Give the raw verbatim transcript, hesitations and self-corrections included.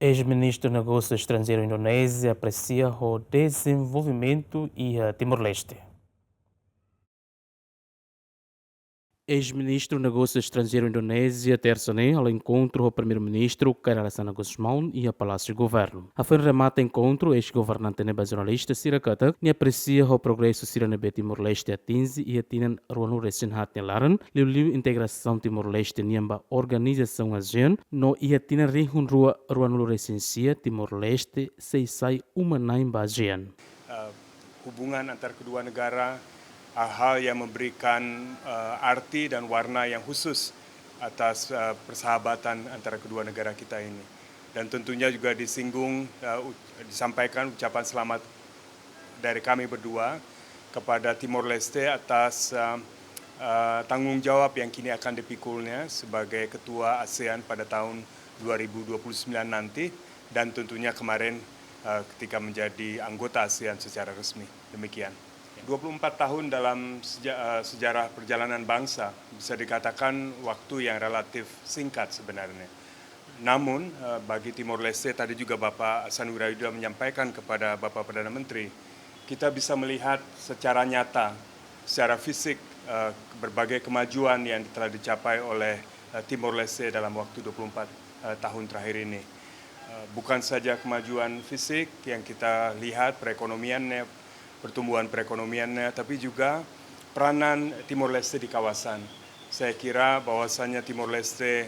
Eis-Ministru Negósiu Estranjeiru Indonézia apresia ho dezenvolvimentu iha Timor-Leste. Eis-Ministru Negósiu Estranjeiru Indonézia, tersa ne'e, halo enkontru ho Primeiru-Ministru Kay Rala Xanana Gusmão iha Palásiu Governu. Hafoin remata enkontru, eis-governante ne'e ba jornalista sira katak nia apresia ho progresu sira ne'ebé Timor-Leste atinje iha tinan ruanulu-resin-haat nia laran, liuliu integrasaun Timor-Leste nian ba organizasaun ASEAN, no iha tinan rihun rua ruanulu-resin-sia Timor-Leste sei sai uma-na'in ba ASEAN. Eh, hubungan antar kedua negara, hal-hal yang memberikan, eh, arti dan warna yang khusus atas, eh, persahabatan antara kedua negara kita ini. Dan tentunya juga disinggung, eh, u-, disampaikan ucapan selamat dari kami berdua kepada Timor-Leste atas, eh, eh, tanggung jawab yang kini akan dipikulnya sebagai ketua ASEAN pada tahun dua ribu dua puluh sembilan nanti, dan tentunya kemarin, eh, ketika menjadi anggota ASEAN secara resmi. Demikian. Dua puluh empat tahun dalam seja-, eh, sejarah perjalanan bangsa bisa dikatakan waktu yang relatif singkat sebenarnya. Namun, eh, bagi Timor-Leste, tadi juga Bapak Hasan Wirayuda menyampaikan kepada Bapak Perdana Menteri, kita bisa melihat secara nyata, secara fisik, eh, berbagai kemajuan yang telah dicapai oleh, eh, Timor-Leste dalam waktu dua puluh empat, eh, tahun terakhir ini. Eh, bukan saja kemajuan fisik yang kita lihat, perekonomiannya, pertumbuhan perekonomiannya, tapi juga peranan Timor-Leste di kawasan. Saya kira bahwasanya Timor-Leste